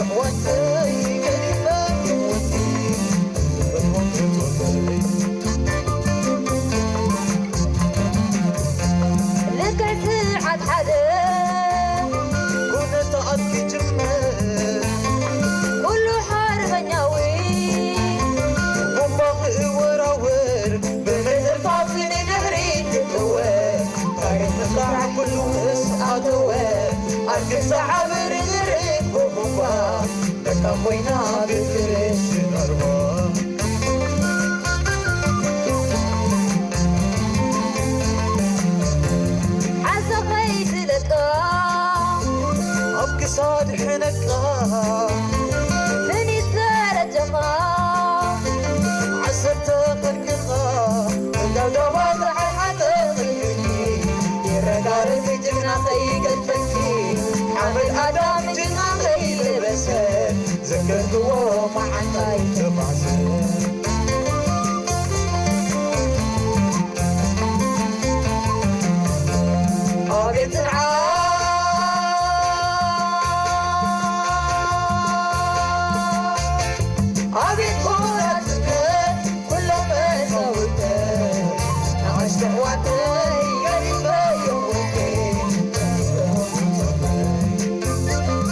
ኣሕዋተይ ገዲፈ ወዲ ልክዕ ሰዓት ሓደ ኩነታት ክጅምር ኩሉ ሓርበኛዊ ቡምባ ክወራወር ብመዘርፋፍ ንድሕሪት ክጥወ ታሪኽ ምስራሕ ኩሉ ምስ ኣተወ ኣርክብ ሰዓብ ርግርግ ብቡምባ ደቃ ኮይና ብፍርሽ ትቐርቦ። ዓሳ ከይትለቃ ኣብ ክሳድ ሕነቃ ሚኒስተር ኣጀኻ ዓሰርተ ቅርቅኻ እንዳዳባ ዝሓሓተ ይረጋረግ ጅግና ከይገድፈኪ ሓመድ ኣዳም ጅግና ከይለበሰ ዘከርክዎ መዓንጣይ ተባዕሰ። ኣቤት ጽንዓት፣ ኣቤት ቆራጽነት፣ ኩሎም መጻውዕተይ፣ ንኣሽቱ ኣሕዋተይ ገዲፈዮም ወደይ፣ ገዲፈዮም ጸጉረይ።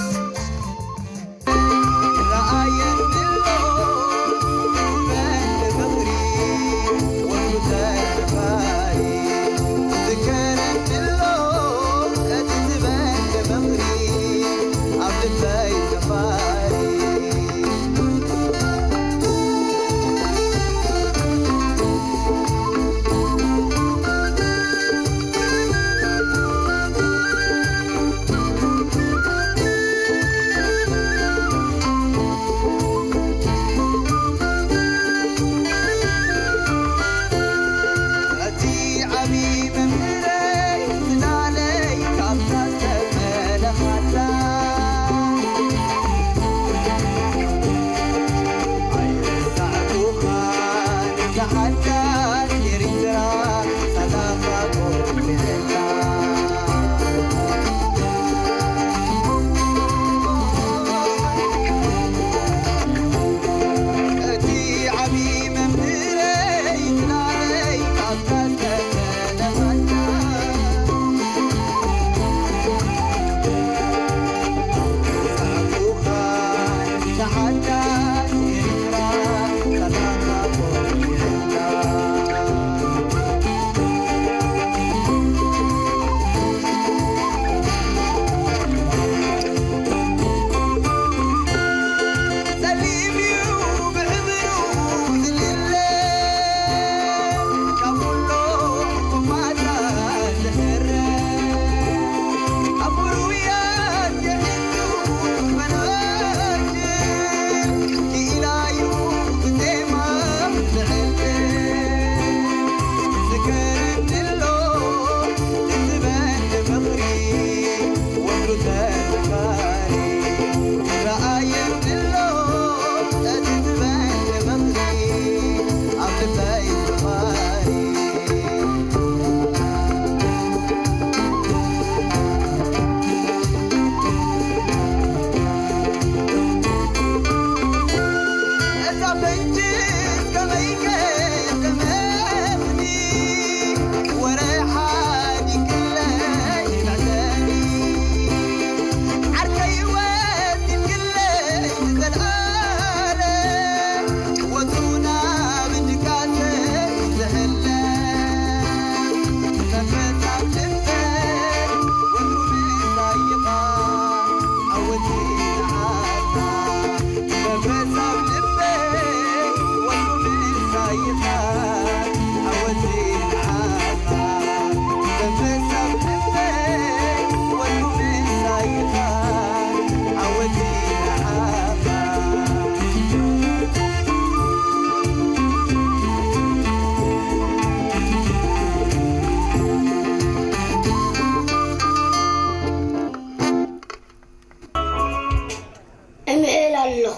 እምዕል ኣለኹ።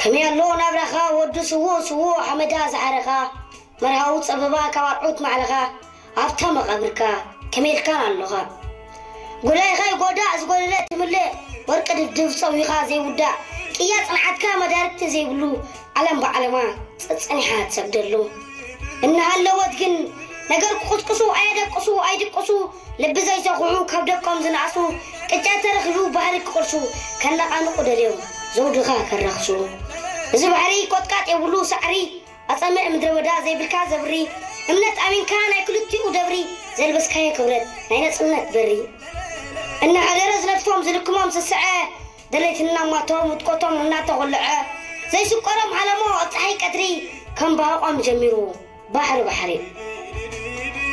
ከመይ ኣሎ ናብራኻ ወዲ ስዉእ ስዉእ ሓመዳ ዝዓረኻ፣ መርሃዊ ጸበባ ካብ ኣርዑት ማዕረኻ፣ ኣብታ መቓብርካ ከመይ ኢልካን ኣለኻ? ጎዳይኻይ ጎዳእ ዝጎደለ ትምልእ፣ ወርቂ ድብድብ ጸዊኻ ዘይውዳእ፣ ቅያ ጽንዓትካ መዳርግቲ ዘይብሉ፣ ዓለም ብዓለማ ጸጸኒሓ ትሰግደሉ። እናሃለወት ግን ነገር ክቕስቅሱ ኣየደቅሱ ኣይድቅሱ፣ ልቢ ዘይሰኹዑ ካብ ደቆም ዝነኣሱ፣ ቅጫ ተረኺቡ ባህሪ ክቕርሱ፣ ከነቓንቑ ደልዮም ዘውድኻ ከራኽሱ። እዚ ባሕሪ ቆጥቃጥ የብሉ ሳዕሪ፣ ኣጸምዕ ምድረ በዳ ዘይብልካ ዘብሪ፣ እምነት ኣሚንካ ናይ ክልቲኡ ደብሪ፣ ዘልበስካዮ ክብረት ናይ ነጽነት በሪ። እናሓደረ ዝነጥፎም ዝልክሞም ስስዐ፣ ደለይትና ማቶም ውድቀቶም እናተቖልዐ፣ ዘይስቆሮም ዓለሞ ኣብ ጸሓይ ቀትሪ ከም ባህቆም ጀሚሩ ባሕሪ ባሕሪ።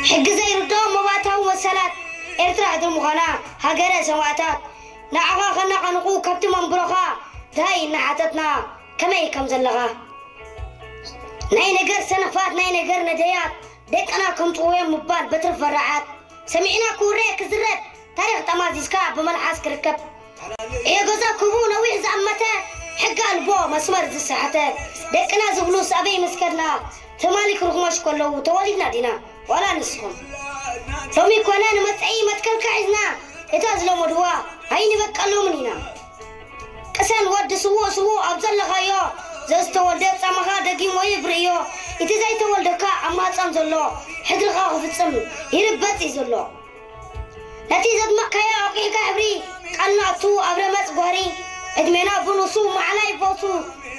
ሕጊ ዘይርድኦም መባእታዊ መሰላት፣ ኤርትራ ሕድሪ ምዃና ሃገረ ሰማእታት፣ ንዓኻ ከነቓንቑ ካብቲ መንብሮኻ ድሃይ እናሓተትና ከመይ ከም ዘለኻ። ናይ ነገር ሰነፋት ናይ ነገር ነደያት ደቅና ከምጽእዎ እዮም ምባል በትሪ ፈራሓት ሰሚዕና ክውረ ክዝረብ ታሪኽ ጠማዚዝካ ብመልሓስ ክርከብ ዕዮ ገዛ ክቡ ነዊሕ ዝኣመተ ሕጊ ኣልቦ መስመር ዝሰሓተ ደቅና ዝብሉስ ኣበይ ምስ ከድና ትማሊ ክርኽሞሽ ከለዉ ተወሊድና ዲና ዋላ ንስኹም ሎሚ ኮነ ንመጽኢ መትከልካ ሒዝና እታ ዝለመድዋ ኣይንበቀሎምን ኢና። ቅሰን ወዲ ስዉእ ስዉእ ኣብ ዘለኻዮ ዘዝተወልደ ጻማኻ ደጊም ወይ ብርእዮ እቲ ዘይተወልደካ ኣብ ማህጸን ዘሎ ሕድርኻ ክፍጽም ይርበጽ እዩ ዘሎ። ነቲ ዘድመቕካዮ ኣውቂዕካ ሕብሪ ቃልና ኣቱ ኣብ ረመጽ ጓህሪ ዕድሜና ብንሱ ማዕላ ይፈሱ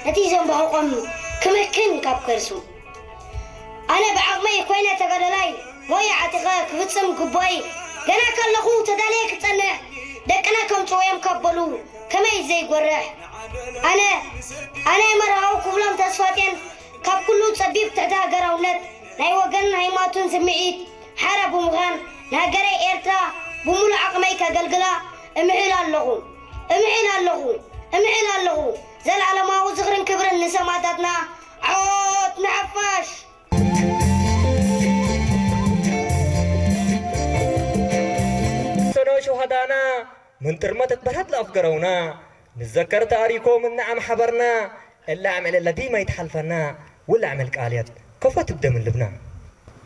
ነቲ ዘንባህቆም ክምክን ካብ ከርሱ። ኣነ ብዓቕመይ ኮይነ ተጋዳላይ ሞያ ዓጢቐ ክፍጽም ግቦይ ገና ከለኹ ተዳልየ ክጸንሕ ደቅና ከምጽኡ እዮም ካብ በሉ ከመይ ዘይጎርሕ ኣነ ኣነ መርሃዊ ክብሎም ተስፋጤን ካብ ኩሉ ጸቢብ ትሕቲ ሃገራውነት ናይ ወገንን ሃይማኖትን ስምዒት ሓራ ብምዃን ንሃገረይ ኤርትራ ብምሉእ ዓቕመይ ከገልግላ እምዕል ኣለኹ እምዕል ኣለኹ እምዕል ኣለኹ። ዘልኣለማዊ ዝኽርን ክብርን ንሰማእታትና። ዓወት ንሓፋሽ። ሰኖ ሹሃዳና ምን ጥርመት እትበርሀት ለኣፍገረውና ንዘከር ታሪኮም እናኣም ሓበርና እላ ኣምዕለለ ዲማ ይትሓልፈና ውላ ኣመል ቃልያት ከፎ ትብደምን ልብና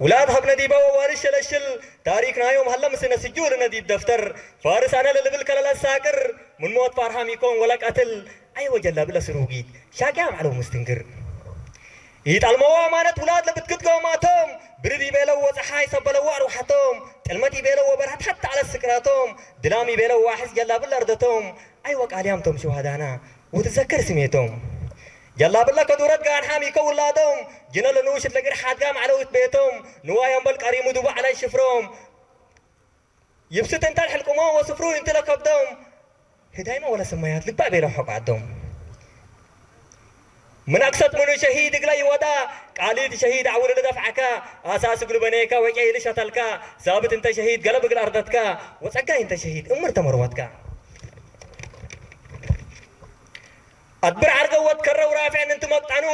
ውላድ ሃብ ነዲባ ወዋሪ ሸለሽል ታሪክ ናዮም ሃለ ምስነ ስጁ ልነዲብ ደፍተር ፋርስ ኣነ ለልብል ከለለ ሳቅር ምን ሞት ፋርሃም ይኮን ወላ ቀትል ኣይወጀላ ብለ ስሩጊት ሻቅያ ማዕለው ምስትንግር ይጣልመዋ ኣማነት ውላድ ለብትክት ገማቶም ብርድ ይቤለዎ ፀሓይ ሰበለዎ ኣርዋሓቶም ጥልመት ይቤለዎ በርሃት ሓታ ዓለት ስቅራቶም ድላም ይቤለዎ ዋሕስ ጀላብል ኣርደቶም ኣይወቃልያምቶም ሽውሃዳና ወትዘከር ስሜቶም ጀላብለ ከዱረት ጋንሓም ይከ ውላዶም ጅነለ ንውሽት ለግር ሓድጋ ማዕለዊት ቤቶም ንዋይ ኣምበል ቀሪሙ ዱቡ ዓላይ ሽፍሮም ይብስት እንታል ሕልቁሞ ወስፍሩ እንትለ ከብዶም ህዳይማ ወለ ስማያት ልባእ ቤለ ሖቅ ዓዶም ምናክሰት ምኑ ሸሂድ እግለ ይወዳ ቃሊድ ሸሂድ ዓውል ልደፍዓካ ኣሳስ እግሉ በኔካ ወቄ ይልሸተልካ ሳብት እንተ ሸሂድ ገለብ እግል ኣርደትካ ወጸጋይ እንተ ሸሂድ እምር ተመርወትካ ኣድብር ዓርገወት ከረው ራፍዕን እንት መቅጣኑ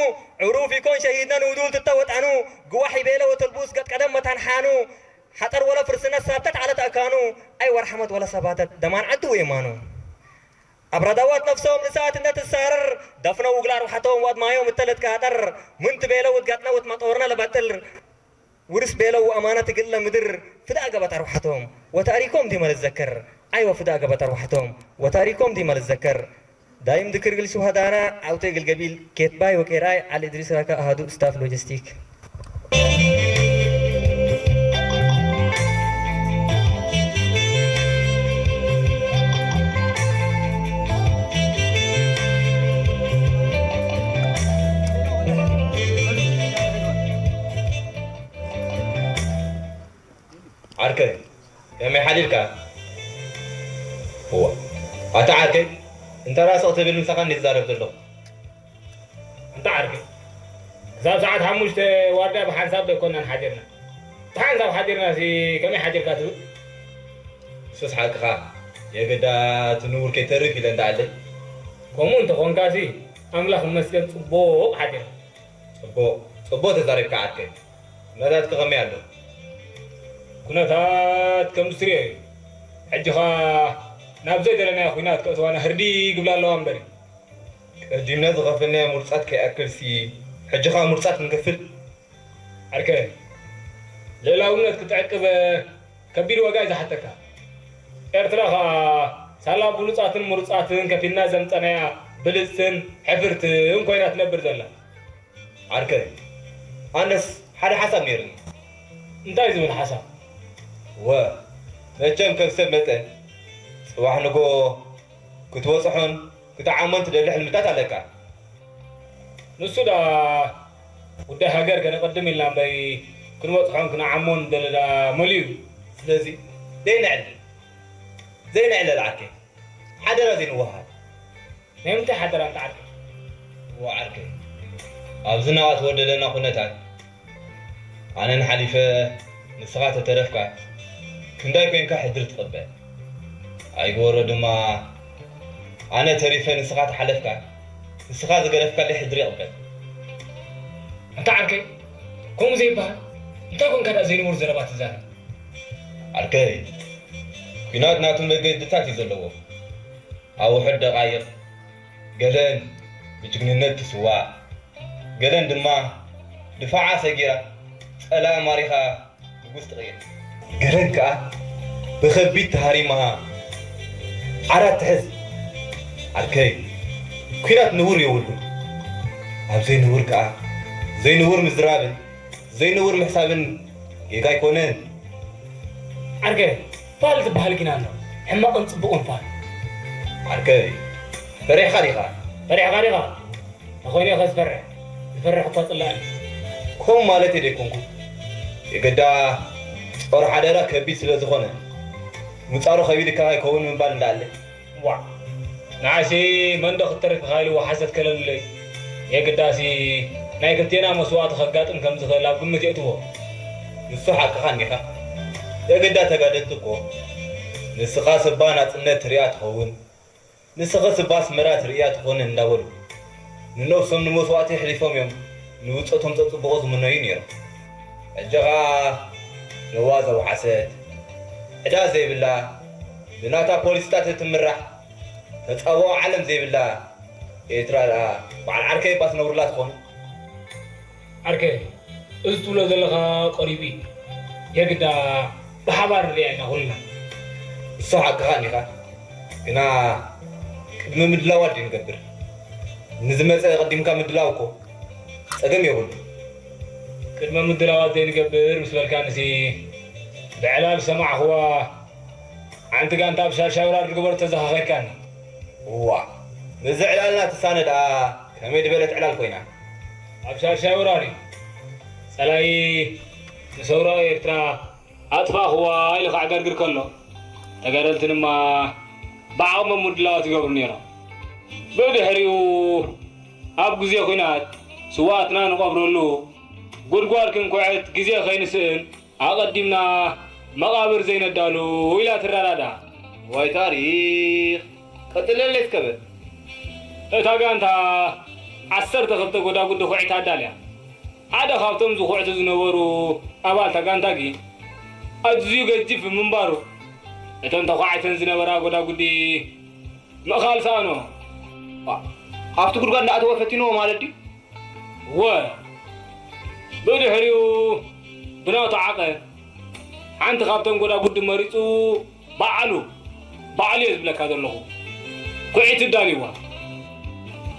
ዕሩፍ ይኮን ሸሂድነ ንውዱል ትተወጣኑ ግዋሕ ይቤለ ወተልቡስ ገጥቀደም መታንሓኑ ሓጠር ወለ ፍርስነት ሳብተት ዓለት ኣካኑ ኣይ ወርሓመት ወለ ሰባተት ደማን ዓዲ ወየማኑ ኣብ ረዳዋት ነፍሶም ንሳት እነትሳረር ደፍነ ውግላ ኣርዋሕቶም ዋድማዮም እተለትቃጠር ምንት ቤለ ውትገጥነ ውትመጦርነ ለበጥር ውርስ ቤለው ኣማነት እግለ ምድር ፍዳ ገበት ኣርዋሕቶም ወታሪኮም ዲመ ልዘከር ኣይወ ፍዳ ገበት ኣርዋሕቶም ወታሪኮም ዲመ ልዘከር ዳይም ድክር እግል ሽሃዳና ዓውተ እግል ገቢል ኬትባይ ወቄራይ ዓሊ እድሪስ ረካ ኣሃዱ ስታፍ ሎጂስቲክ። ዓርከይ፣ ከመይ ሓዲርካ? እዋ፣ ኣታ ዓርከይ፣ እንተ ራስቕ ትብል ምሳኻ እንዲ ዝዛረብ ዘለኹ። ኣንታ ዓርከይ፣ ክሳብ ሰዓት ሓሙሽተ ዋርድያ ብሓንሳብ ዶ ኣይኮናን ሓዲርና? ብሓንሳብ ሓዲርናሲ ከመይ ሓዲርካ ትብል? ንሱስ ሓቅኻ፣ የግዳ እቲ ንቡር ከይተርፍ ኢለ እንዳኣለይ። ከምኡ እንተኾንካሲ፣ ኣምላኽ ይመስገን ጽቡቕ ሓዲርና። ጽቡቕ፣ ጽቡቕ ተዛሪብካ ዓርከይ። ኩነታትኪ ከመይ ኣሎ? ኩነታት ከምዚ ትሪኦ እዩ። ሕጂ ኸኣ ናብ ዘይደለናዮ ኲናት ከእትዋና ህርዲግ ይብላ ኣለዋ እምበር እዩ። ቀዲምና ዝኸፈልናዮ ሙርጻት ከይኣክልሲ፣ ሕጂ ኸኣ ሙርጻት ክንከፍል? ዓርከይ፣ ልእላውነት ክትዕቅብ ከቢድ ዋጋ እዩ ዝሓተካ። ኤርትራ ኸኣ ሳላ ብሉጻትን ምሩጻትን ከፊልና ዘምጸናያ ብልጽትን ሕፍርትን ኮይና ትነብር ዘላ። ዓርከይ፣ ኣነስ ሓደ ሓሳብ ነይርኒ። እንታይ ዝብል ሓሳብ? ወ፣ መቸም ከም ሰብ መጠን፣ ጽባሕ ንጎ ክትበጽሖን ክትዓሞን ትደሊ ሕልምታት ኣለካ። ንሱ ዳ ጉዳይ ሃገር ከነቐድም ኢልና እምበይ፣ ክንበጽሖን ክንዓሞን ንደሊ ዳ መሊኡ እዩ። ስለዚ ዘይንዕልል፣ ዘይንዕለል ዓርከይ፣ ሓደራ ዘይንወሃብ። ናይ ምንታይ ሓደራ እንተ ዓርከይ? እዋ ዓርከይ፣ ኣብዚ ናባትዎ ዘለና ኩነታት ኣነን ሓሊፈ ንስኻ ተተረፍካ፣ ክንዳይ ኮንካ ሕድሪ ትቕበል? ኣይግበሮ ድማ፣ ኣነ ተሪፈ ንስኻ ተሓለፍካ፣ ንስኻ ዝገደፍካለይ ሕድሪ ይቕበል። ኣንታ ዓርከይ፣ ከምኡ ዘይበሃል። እንታይ ኮንካ ደኣ ዘይንቡር ዘረባ ትዛረብ? ዓርከይ፣ ኲናት ናቱ መገድታት እዩ ዘለዎ። ኣብ ውሑድ ደቓይቕ ገለን ብጅግንነት ትስዋእ፣ ገለን ድማ ድፋዓ ሰጊራ ጸላኢ ማሪኻ ንጉስ ትቕየር። ገለን ከኣ ብኸቢድ ተሃሪማ ዓራት ትሕዝ። ዓርከይ፣ ኲናት ንቡር የብሉን። ኣብ ዘይንቡር ከኣ ዘይንቡር ምዝራብን ዘይንቡር ምሕሳብን ጌጋ ኣይኮነን። ዓርከይ፣ ፋል ዝበሃል ጊና ኣሎ። ሕማቕን ጽቡቕን ፋል። ዓርከይ፣ ፈሪሕኻ ዲኻ? ፈሪሕኻ ዲኻ? ተኾይነ ኢኸ ዝፈርሕ? ዝፈርሕ እኳ ጽላእ እዩ። ከምኡ ማለተይ ደይኮንኩ። የግዳ ጾር ሓደራ ከቢድ ስለ ዝኾነ፣ ምጻሩ ከቢድ እካ ኣይከውን ምባል እንዳለ። ዋዕ! ንዓይሲ መንዶ ክትተርፍ ኢኻ ኢልዎ ሓሰት ከለሉለይ። የግዳሲ ናይ ክልቴና መስዋእቲ ከጋጥም ከም ዝኽእል ኣብ ግምት የእትዎ። ንሱ ሓቅኻ እኒኻ። የግዳ ተጋደልቲ እኮ ንስኻ ስባ ናጽነት ትሪኣ ትኸውን፣ ንስኺ ስባ ኣስመራ ትርእያ ትኾነ እንዳበሉ ንነብሶም ንመስዋእቲ ኣሕሊፎም እዮም ንብጾቶም ጸጽብቑ ዝምነዩ ነይሮም። ሕጂ ኸኣ ነዋ ዘውሓሰት፣ ዕዳ ዘይብላ፣ ብናታ ፖሊስታት እትምራሕ፣ ተጻብኦ ዓለም ዘይብላ ኤርትራ ደኣ በዓል ዓርከይ እባ ትነብሩላ ትኾኑ። ዓርከይ፣ እዚ ትብሎ ዘለኻ ቀሪቡ እዩ። የግዳ ብሓባር ንሪኣ ኢና ኩልና። እሱ ሓቅኻ እኒኻ። ግና ቅድሚ ምድላዋት ድዩ ንገብር? ንዝመጸ ቀዲምካ ምድላው እኮ ጸገም የብሉ። ቅድመ ምድላዋት ዘይንገብር ምስ በልካንሲ፣ ብዕላል ዝሰማዕኽዋ ሓንቲ ጋንታ ኣብ ሻሻይ ወራር ዝገበሮ ተዘኻኺርካኒ። እዋ፣ ነዚ ዕላልና ትሳነ ደኣ ከመይ ዝበለት ዕላል ኮይና? ኣብ ሻሻይ ወራር እዩ። ጸላኢ ንሰውራዊ ኤርትራ ኣጥፋእኽዋ ኢሉ ከዕገርግር ከሎ፣ ተጋደልቲ ድማ ብዓቕሞም ምድላዋት ይገብሩ ነይሮም። ብድሕሪኡ ኣብ ግዜ ኲናት ስውኣትና ንቐብረሉ ጉድጓድ ክንኩዕት ግዜ ከይንስእን ኣቐዲምና መቓብር ዘይነዳሉ ኢላ ትረዳዳ። ዋይ ታሪኽ! ቀጽለለይ እስከ በል። እታ ጋንታ ዓሰርተ ክልተ ጎዳጉዲ ኩዒታ ኣዳልያ። ሓደ ካብቶም ዝኹዕቱ ዝነበሩ ኣባልታ ጋንታ ግን ኣዝዩ ገዚፍ ብምንባሩ፣ እተን ተዃዒተን ዝነበራ ጎዳጉዲ ምእኻል ሰኣኖ። ዋ፣ ኣብቲ ጉድጓድ እንዳኣተወ ፈቲንዎ ማለት ድዩ? እወ። ብድሕሪኡ ብናቱ ዓቐን ሓንቲ ካብተን ጎዳጉዲ መሪጹ ባዕሉ፣ ባዕሉ እየ ዝብለካ ዘለኹ። ኩዒት ኣዳልይዋ።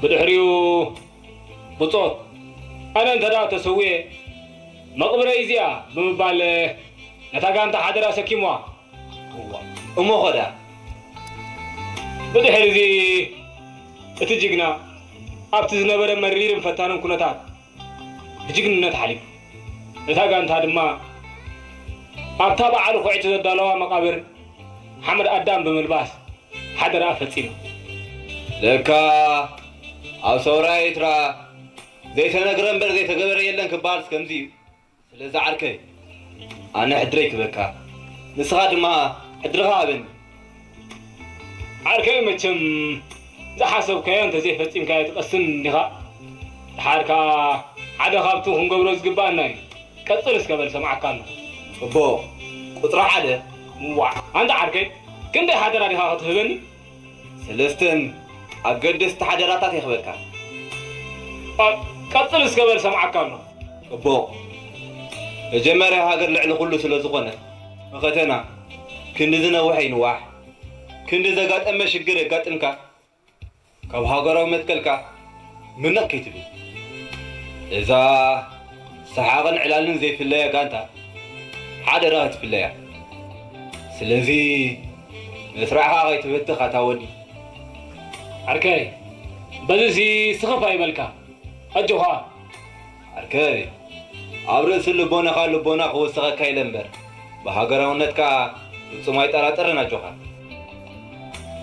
ብድሕሪኡ ብጾት፣ ኣነ እንተ ደኣ ተሰዊኤ፣ መቕብረይ እዚኣ ብምባል ነታ ጋንታ ሓደራ ሰኪምዋ። እዋ፣ እሞ ኸዳ? ብድሕሪ እዚ እቲ ጅግና ኣብቲ ዝነበረ መሪርን ፈታንን ኩነታት ብጅግንነት ሓሊፉ። እታ ጋንታ ድማ ኣብታ ባዕሉ ኩዒቱ ዘዳለዋ መቓብር ሓመድ ኣዳም ብምልባስ ሓደራ ፈጺሙ። ለካ ኣብ ሰውራ ኤርትራ ዘይተነግረ እምበር ዘይተገበረ የለን ክበሃል ከምዚ እዩ። ስለዚ ዓርከይ፣ ኣነ ሕድረይ ክበካ፣ ንስኻ ድማ ሕድርኻ ሃበኒ። ዓርከይ፣ መቸም ዝሓሰብካዮ እንተዘይፈጺምካዮ ትቐስን እንዲኻ። ደሓር ከኣ ሓደ ካብቲ ክንገብሮ ዝግባኣና እዩ። ቀጽል እስከ በል፣ ሰምዓካ ኣለኹ። ጽቡቕ። ቁጽሪ ሓደ። ዋዕ፣ ኣንታ ዓርከይ፣ ክንደይ ሓደራ ዲኻ ክትህበኒ? ሰለስተን ኣገደስቲ ሓደራታት እየ ክበካ። ኣ፣ ቀጽል እስከ በል፣ ሰምዓካ ኣለኹ። ጽቡቕ። መጀመርያ ሃገር ልዕሊ ኩሉ ስለ ዝኾነ፣ መኸተና ክንዲ ዝነውሐ ይንዋሕ። ክንዲ ዘጋጠመ ሽግር የጋጥምካ፣ ካብ ሃገራዊ መትከልካ ምንቕ ከይትብል። እዛ ሰሓቕን ዕላልን ዘይፍለያ ጋንታ ሓደራ ክትፍለያ። ስለዚ መስርዕኻ ከይትበትኽ ኣታ ወዲ። ዓርከይ፣ በዚሲ ስኽፍ ኣይበልካ። ኣጆኻ። ዓርከይ፣ ኣብ ርእሲ ልቦናኻ ልቦና ክወስኸካ ኢለ እምበር፣ ብሃገራውነትካ ፍጹም ኣይጠራጠርን ኣጆኻ።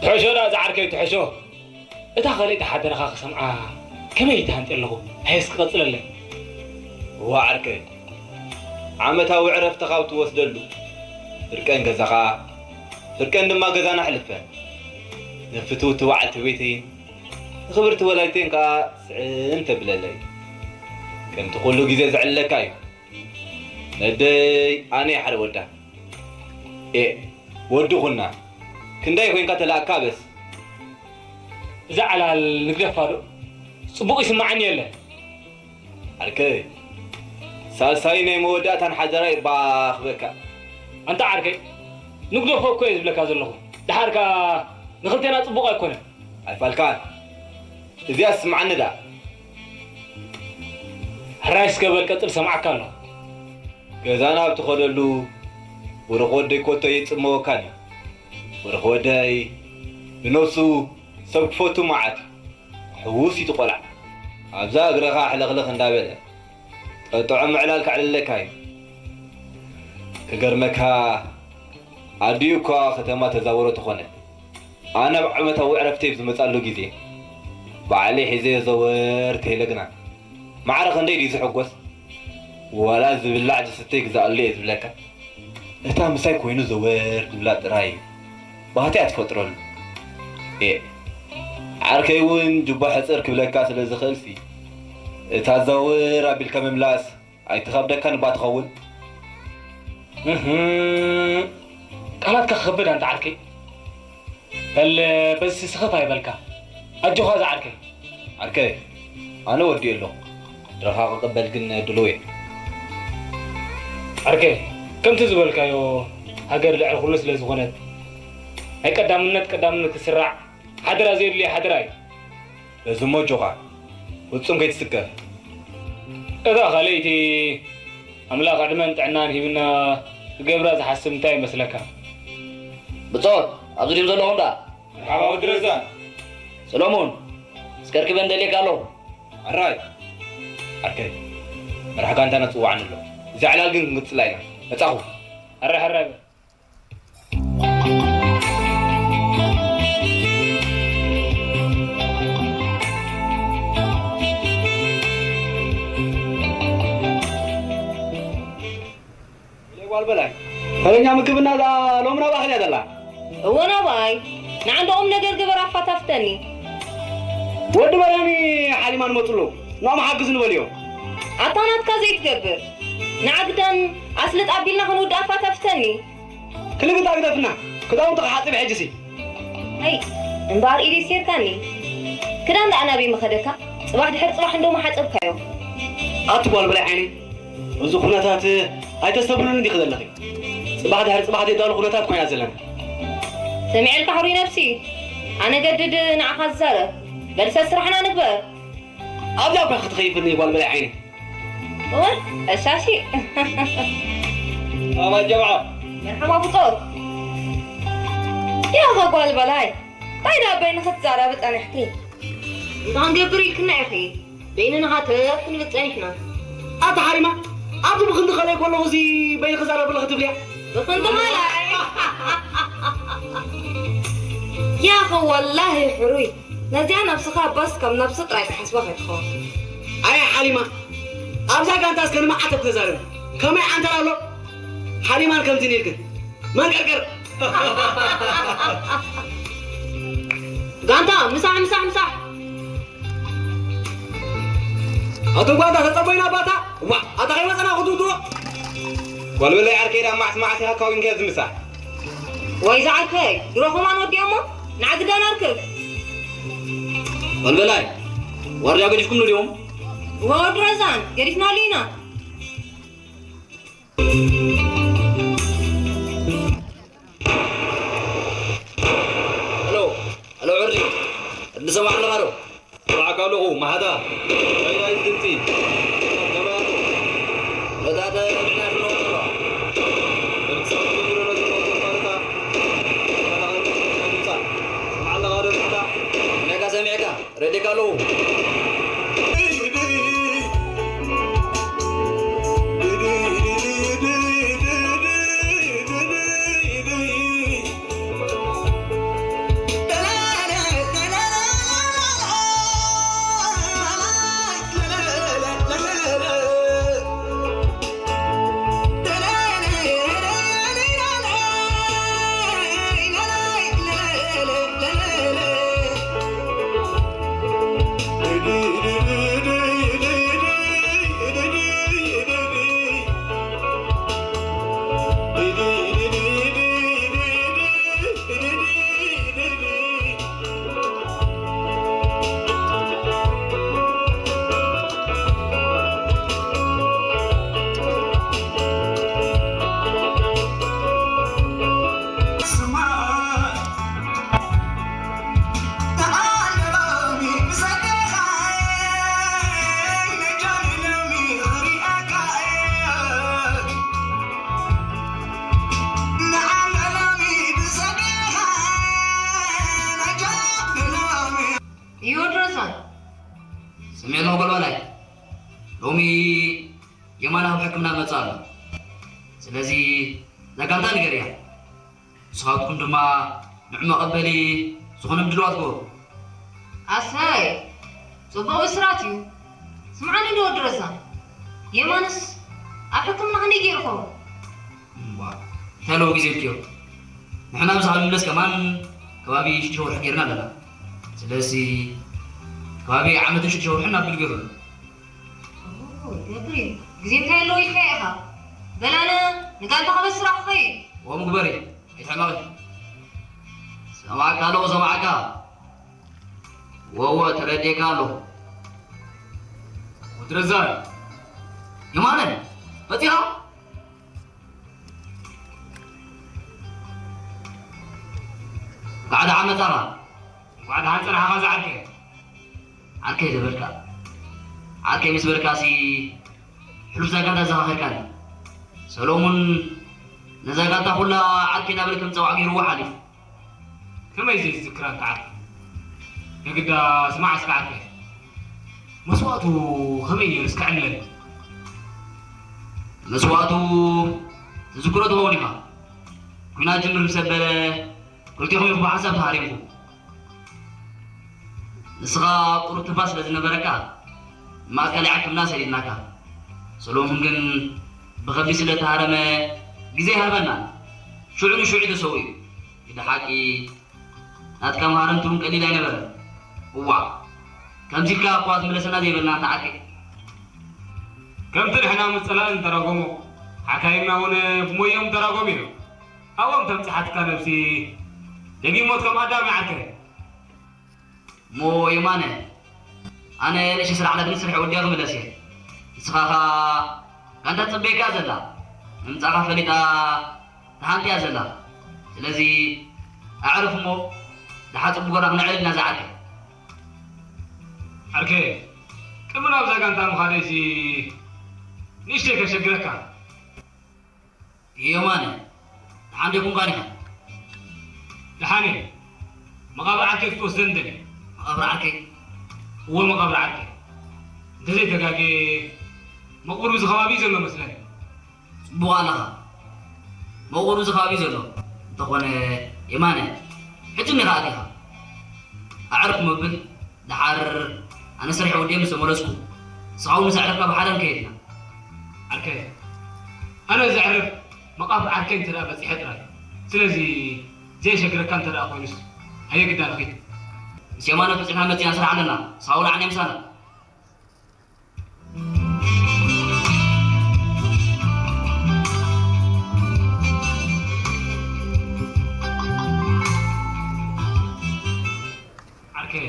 ትሕሾ ደኣ ዝዓርከይ ትሕሾ። እታ ካልኣይቲ ሓደራኻ ክሰምዓ ከመይ ተሃንጥየ ኣለኹ። ሃየስ ክቐጽለለይ። እዋ ዓርከይ፣ ዓመታዊ ዕረፍትኻ ኣብ ትወስደሉ፣ ፍርቀን ገዛኻ፣ ፍርቀን ድማ ገዛና ኣሕልፈን። ንፍትውቲ በዓልቲ ቤተይን ንኽብርቲ ወላዲተይን ከኣ ስዕን ተብለለይ። ከምቲ ኩሉ ግዜ ዘዕልለካ እዩ። ነደይ ኣነ ሓደ ወዳ። ኤ፣ ወዲ ኩና። ክንደይ ኮይንካ ተላእካ በስ። እዛ ዕላል ንግደፋ ዶ? ጽቡቕ ይስምዓኒ የለ። ዓርከይ፣ ሳልሳይ ናይ መወዳእታን ሓደራ ይባኽበካ። ኣንታ ዓርከይ፣ ንግደፎ እኮ እየ ዝብለካ ዘለኹ። ደሓር ከኣ ንኽልቴና ጽቡቕ ኣይኮነን። ኣይፋልካን። እዚኣ ስምዓኒ ደኣ። ሕራይ እስከ በል ቀጽል፣ ሰምዓካ ኣለኹ። ገዛና ኣብ ትኸደሉ፣ ወርኺ ወደይ ኮቶ የጽመወካን እዩ። ወርኺ ወደይ ብነብሱ ሰብ ክፈቱ መዓት እዩ። ሕዉስ እዩ እቲ ቆልዓ። ኣብዛ እግርኻ ሕልኽልኽ እንዳበለ፣ ጠጥዖ ምዕላል ከዕልለካ እዩ። ክገርመካ፣ ኣዲኡ እኳ ከተማ ተዛወሮ ተኾነ፣ ኣነ ኣብ ዓመታዊ ዕረፍተይ ኣብ ዝመጻሉ ግዜ፣ ባዕለይ ሒዘዮ ዘወር ተይለ ግና፣ ማዕረ ክንደይ ድዩ ዝሕጎስ? ዋላ ዝብላዕ ዝስተ ይግዛኣሉ እየ ዝብለካ። እታ ምሳይ ኮይኑ ዘወር ዝብላ ጥራይ እዩ። ባህቲ እያ ትፈጥረሉ። ኤ፣ ዓርከይ እውን ጁባ ሕጽር ክብለካ ስለ ዝኽእልሲ፣ እታ ዘወር ኣቢልካ ምምላስ ኣይትኸብደካን እባ ትኸውን? እህ፣ ቃላትካ ክኸብድ ኣንታ ዓርከይ። በል፣ በዚ ስኽፍ ኣይበልካ። ኣጆኻ ዝዓርከይ። ዓርከይ፣ ኣነ ወዲኤ ኣለኹ። ድረኻ ክቕበል ግን ድሉው እየ። ዓርከይ፣ ከምቲ ዝበልካዮ፣ ሃገር ልዕሊ ኩሉ ስለ ዝኾነት፣ ናይ ቀዳምነት ቀዳምነት ክስራዕ፣ ሓደራ ዘየድልዮ ሓደራ እዩ። በዚ እሞ ኣጆኻ፣ ፍጹም ከይትስከፍ። እታ ካልኣይቲ፣ ኣምላኽ ዕድመን ጥዕናን ሂብና ክገብራ ዝሓስብ እንታይ ይመስለካ? ብጾት፣ ኣብዚ ድዮም ዘለኹም ደኣ? መርሓባ ወዲ ረዛን። ሰሎሙን፣ እስከ ርክበን ደልየካ ኣለኹ። ሕራይ። ዓርከይ፣ መራሕ ጋንታና ጽዋዕኒ ኣሎ። እዚ ዕላል ግን ክንቅጽላ ኢና። መጻኹ። ሕራይ፣ ሕራይ በል። ጓል በላይ፣ ፈረኛ ምግብና እዛ ሎምና ባህል እያ ዘላ። እወ ናባይ፣ ንዓንደ ቁም ነገር ግበር ኣፋታፍተኒ። ወዲ በርያኒ ሓሊማን መጹ ኣለዉ። ንኦም ሓግዙ ንበልዮ። ኣታ ናትካ ዘይትገብር። ንዓግዳን ኣስልጥ ኣቢልና ክንውድእ ኣፋታፍተኒ። ክልግጥ ኣግደፍና። ክዳውንትኻ ሓጺብ ሕጅሲ። ኣይ፣ እምበኣር ኢደይ ሴርካኒ። ክዳን ደኣ ናበይ ምኸደካ? ጽባሕ ድሕሪ ጽባሕ እንዶ ምሓጸብካዮ። ኣቲ ጓል በላይ ዓይነይ፣ እዚ ኩነታት ኣይተስተብህሉን እንዲኺ ዘለኺ። ጽባሕ ድሕሪ ጽባሕ ዘይዳሎ ኩነታት ኮይና ዘለና። ሰሚዐልካ ሕሩይ ነብሲ። ኣነ ገድድ ንዓኻ ዝዛረብ። በል ሰብ ስራሕና ንግበር። ኣብዛ እኳ ክትኸይፍኒ ጓል በላይ ዓይነይ። እወ፣ ቀሻሺ። ኣባ ጀምዓ። መርሓባ ብጾት። ያኸ ጓል በላይ፣ እንታይ ደኣ በይንኺ ትዛረቢ ጸኒሕኪ? እንታይ ክንገብር ኢልክና ኢኺ? በይንና ተፍ ክንብል ጸኒሕና። ኣታ ሓሪማ፣ ኣብዚ ብኽንዲ ከለይ ከለኹ እዚ በይንኺ ዛረብለኺ ትብልያ? ብኽንዲ ከላይ። ያኸ ወላሂ ሕሩይ፣ ነዚኣ ነብስኻ ባስ ካብ ነብሲ ጥራይ ትሓስባ ከይትኸውን። ኣየ ሓሊማ፣ ኣብዛ ጋንታ እስከ ንመዓት ኣብ ክተዛረቢ። ከመይ ዓንተር ኣሎ? ሓሊማን ከምዚ ኢልክን። መንቀርቀር። ጋንታ፣ ምሳሕ፣ ምሳሕ፣ ምሳሕ። ኣቶ ጓንታ፣ ተጸበዩና ባታ። ዋ፣ ኣታ ከይወጸና ክትውድዎ። ጓል በላይ ዓርከይ፣ ዳ መዓት መዓት ኢኻ ካዊንካ እዚ ምሳሕ። ወይ ዝዓርከይ፣ ድሮ ከማን ወዲኦሞ? ንዓግዳን ኣርክብ። ጓል በላይ፣ ዋርድያ ገዲፍኩም ንድዮም? ወዲ ረዛን፣ ገዲፍናሉ ኢና። ሰማዕ ኣለኻ ዶ? ሰማዕካ ኣለኹ፣ ማሕታ። ናይናይ ድምፂ? ሰማዕካ። ነታ ተረዲእና ክንወስዶ። ብርክሳብ ትገብሮ ነቲ ጸወታ ማሕታ። ሰማዕ ኣለኻ ዶ ማሕታ? ሰሚዕካ፣ ሰሚዕካ። ረዲእካ ኣለኹ። ይወድረሳን። ስምዒ ኣለኹ ጎልባላይ። ሎሚ የማነ ኣብ ሕክምና መጽእ ኣሎ። ስለዚ እዛ ጋንታ ንገርያ። ንስኻትኩም ድማ ንዑ መቐበሊ ዝኾኖም ድልዋት ግበሩ። ኣሰይ፣ ጽቡቕ ብስራት እዩ። ስምዓኒ ዶ ወዲ ረዛ፣ የማንስ ኣብ ሕክምና ክንደይ ገይሩ ኸውን? እምቧ፣ እንታይ ኣለዎ ግዜ ድዮ? ንሕና ብዛዕባ ንምለስ ከማን ከባቢ ሽዱሽተ ወርሒ ጌርና ኣለና። ስለዚ ከባቢ ዓመትን ሽዱሽተ ወርሕን ኣቢሉ ገይሩ ኣሎ። ኦ፣ ይገብር እዩ። ግዜ እንታይ ኣለዎ ኢልካ ኢኻ? በላነ፣ ንጋንታ ከበስራ ክኸይድ። እዎ ምግበሪ፣ ኣይትሕመቒ። ሰማዕካ ኣለኹ፣ ሰማዕካ። ወወ፣ ተረዲኤካ ኣለኹ። ወዲ ረዛን፣ የማነ፣ መጺኻ? እንኳዕ ደሓን መጻኻ። እንኳዕ ደሓን ጸናሕኻ ዝዓርከይ። ዓርከይ ዝበልካ። ዓርከይ ምስ በልካሲ፣ ሕሉፍ እዛ ጋንታ ዘኻኺርካኒ። ሰሎሙን ነዛ ጋንታ ኩላ ዓርከይ እናበለ ከም ዝጸውዓ ገይርዎ ሓሊፉ። ከመይ ዘይዝክራ እንተ ዓርከይ? ንግዳ ስማዕ እስከ ዓርከይ። መስዋእቱ ከመይ ነይሩ እስከ ዕለኒ። መስዋእቱ ትዝክሮ ትኸውን ኢኻ። ኲናት ጅምር ምስ ኣበለ ክልቴኹም ኢኹም ብሓንሳብ ተሃሪምኩም። ንስኻ ቁሩብ ትንፋስ ስለ ዝነበረካ፣ ማእከላይ ሕክምና ሰዲድናካ። ሰሎሙን ግን ብኸቢድ ስለ ተሃረመ ግዜ ኣይሃበናን። ሽዑ ንሽዑ እዩ ተሰዊኡ። ግደ ሓቂ፣ ናትካ መሃረምቲ እውን ቀሊል ኣይነበረን። እዋእ፣ ከምዚ ኢልካ እኳ ትምለሰና ዘይበልና እንተ ዓርከይ። ከምቲ ንሕና ምስ ጸላእን ንተራጎሞ፣ ሓካይምና እውን ብሞዮም ተራጎሙ እዮም። ኣብኦም ተምጽሓትካ ነብሲ ደጊም ሞት ከም ኣዳም ይዓርከይ። እሞ የማነ፣ ኣነ ንእሽተይ ስራሕ ኣለትኒ፣ ስርሐይ ወዲአ ክምለስ እየ። ንስኻ ኸኣ ጋንታ ትጽበየካ እያ ዘላ። ምምጻእካ ፈሊጣ ተሃንጥያ እያ ዘላ። ስለዚ ኣዕርፍ እሞ ደሓር ጽቡቕ ጌርና ክነዕልል ኢና ዝዓርከይ። ዓርከይ፣ ቅድሚ ናብዛ ጋንታ ምኻደይሲ ንእሽተይ ከሸግረካ። የማነ፣ ደሓን ዶ ኣይኮንካን ኢኻ? ደሓን እየ። መቓብር ዓርከይ ክትወስደኒ ደልየ። መቓብር ዓርከይ? እወ፣ መቓብር ዓርከይ። እንተዘይተጋግየ፣ መቕብሩ እዚ ከባቢ እዩ ዘሎ መስለኒ። ጽቡቕ ኣለኻ። መቑብሩ እዚ ከባቢ እዩ ዘሎ። እንተኾነ፣ የማነ፣ ሕጂ እኒኻ ኣቲኻ። ኣዕርፍ መብል፣ ደሓር ኣነ ስርሐይ ወዲአ ምስ ተመለስኩ፣ ንስኻ እውን ምስ ኣዕረፍካ ብሓደ ክንከይድ ኢና። ዓርከይ፣ ኣነ ዘዕርፍ መቓብር ዓርከይ እንተ ደኣ በጺሐ ጥራይ። ስለዚ ዘየሸግረካ እንተ ደኣ ኮይኑስ፣ ኣየግዳን ኺድ። ምስ የማነ በጺሕና መጺና ስራሕ ኣለና። ንስኻ እውን ዓኒ ምሳና። ዓርከይ፣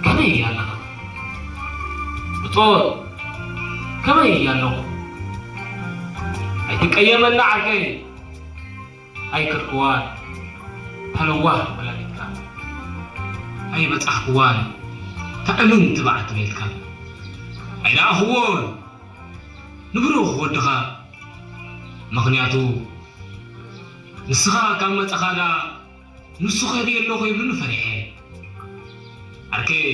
ከመይ ኣለኻ? ብጾት፣ ከመይ ኣለኹ? ኣይትቀየመና ዓርከይ። ኣይክርክዋን፣ ተለዋህ ወላዲትካ። ኣይበጻሕክዋን። ታእምን ትባዕ ትቤልካ ኣይረኣኽዎን። ንብሩኽ ወድኻ። ምኽንያቱ ንስኻ ካብ መጻኻ ደኣ ንሱ ክህብ የሎ ከይብሉኒ ፈሪሐ። ዓርከይ፣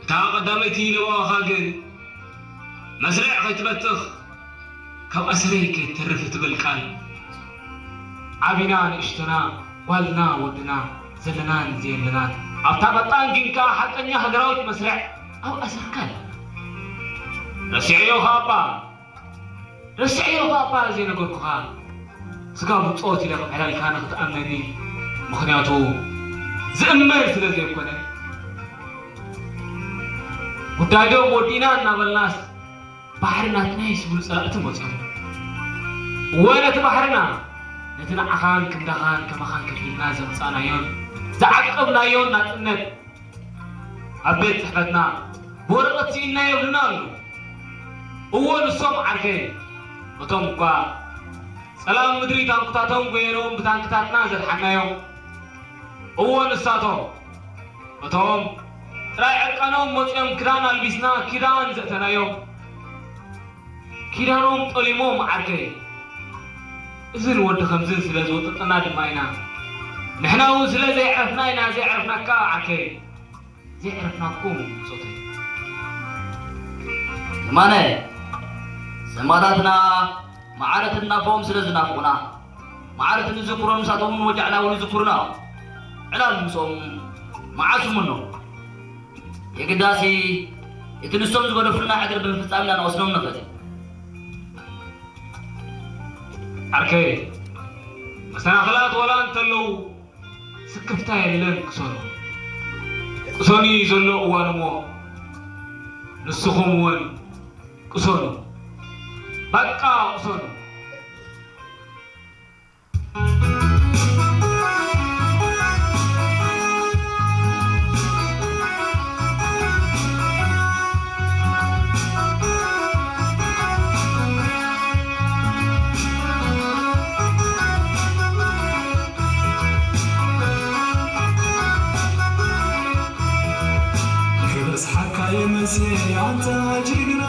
እታ ቀዳመይቲ ለበዋኻ ግን መስርዕ ከይትበትኽ ካብ ኣሰረይ ከይትተርፍ እትብል ቃል፣ ዓቢና ንእሽቶና፣ ጓልና ወድና፣ ዘለናን ዘየለናን ኣብታ ቀጣን ግን ከኣ ሓቀኛ ሃገራዊት መስርዕ ኣብ ኣሰርካ ኣለና። ረሲዐዮ ከኣ እባ። ረስዐዮ እኳ እባ ዘይነገርኩኻ፣ ስጋ ብጾት ኢለ ክምሕለልካ ንኽትኣምነኒ፣ ምኽንያቱ ዝእመን ስለ ዘይኮነ። ጉዳይ ዶ ወዲእና እናበልናስ፣ ባሕሪ ናትናይ ዝብሉ ጸላእቲ መጽዮም። እወ፣ ነቲ ባሕርና፣ ነቲ ንዓኻን ክንዳኻን ከማኻን ከፊልና ዘምጻእናዮን ዝዓቀብናዮን ናጽነት፣ ኣብ ቤት ጽሕፈትና ብወረቐት ስኢንናዮ ይብሉና ኣለዉ። እወ፣ ንሶም ዓርከይ፣ እቶም እኳ ጸላም ምድሪ ታንክታቶም ጎየኖም ብታንክታትና ዘድሓናዮም። እወ፣ ንሳቶም፣ እቶም ጥራይ ዕርቃኖም መጺኦም ክዳን ኣልቢስና ኪዳን ዘእተናዮም። ኪዳኖም ጠሊሞም ዓርከይ። እዝን ወዲ ከምዝን ስለ ዝወጠጠና ድማ ኢና። ንሕና እውን ስለ ዘየዕረፍና ኢና ዘየዕረፍናካ ዓርከይ። ዘየዕረፍናኩም ብጾተይ። የማነ፣ ሰማእታትና መዓረትን ናፍቖም ስለ ዝናፍቑና፣ መዓረትን ንዝክሮም ንሳቶም እውን ወጃዕና እውን ይዝክሩና። ዕላል ምስኦም መዓስ እምኖ። የግዳሲ እቲ ንሶም ዝገደፉልና ዕግር ብምፍጻምና ንቐስኖም ንኽእል። ዓርከይ፣ መሰናኽላት ዋላ እንተለዉ ስክፍታ የለን፣ ቅሰኑ። ቅሰኑ እዩ ዘሎ እዋን እሞ ንስኹም እውን ቅሰኑ። በቃ ቅሰኑ። ክበጽሓካ የመሴ ኣንታ ጅግና፣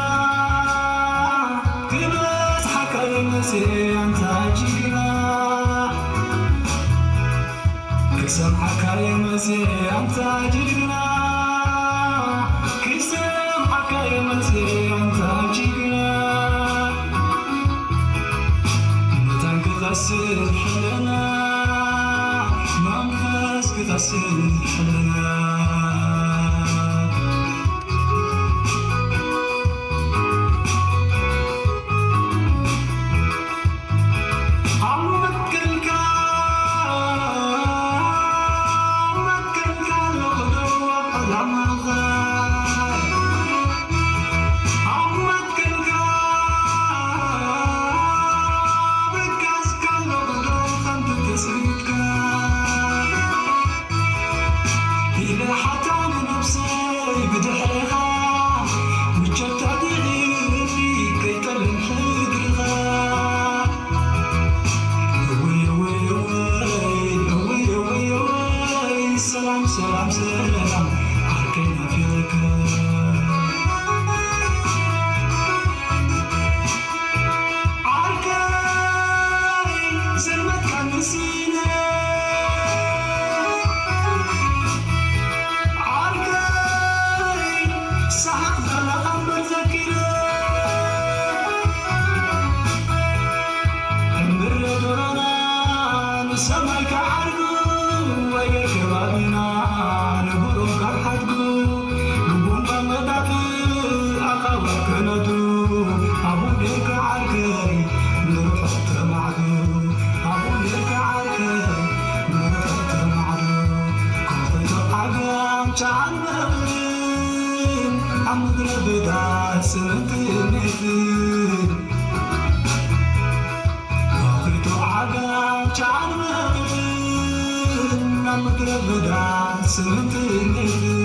ክበጽሓካ የመሴ ኣንታ ጅግና። ክሰምዓካ የመሴ ኣንታ ጅግና፣ ክሰምዓካ የመሴ ኣንታ ጅግና። መታን ክቐስን ሕልና፣ መንፈስ ክቐስን ሕልና። ኢለ ሓታ ንነብሰይ ብድሕሬኻ፣ ምቾት ኣጥዒኒ ከይጠልም ሕድርኻ። እውይ፣ እውይ፣ እውይ፣ እውይ፣ እውይ፣ እውይ፣ ሰላም፣ ሰላም፣ ሰላም፣ ዓርከይ ናፊቐካ። ዓርከይ ዘልመድካ መሲለ፣ ዓርከይ ሰሓቕ ዘለኻ እምበር ዘኪረ። እምብረ ዶሮና ንሰማይ ክዓርጉ፣ ኣየር ከባቢና ንብሩኽ ካብ ሓድጉ፣ ንቡምባ መዳፍእ ኣኻውሕ ክነዱ፣ ኣብኡ ኔርካ ዓርከይ ንርሑቕ ተማዕዱ፣ ኣብኡ ኔርካ ዓርከይ ንርሑቕ ተማዕዱ። ከውሒቶ ዓጋም ጨዓን መቕርን፣ ኣብ ምድረ በዳ ስምንት እምነት። ነኺቶ ዓጋም ጨዓን መቕርን፣ ኣብ ምድረ በዳ ስምንት እምነት።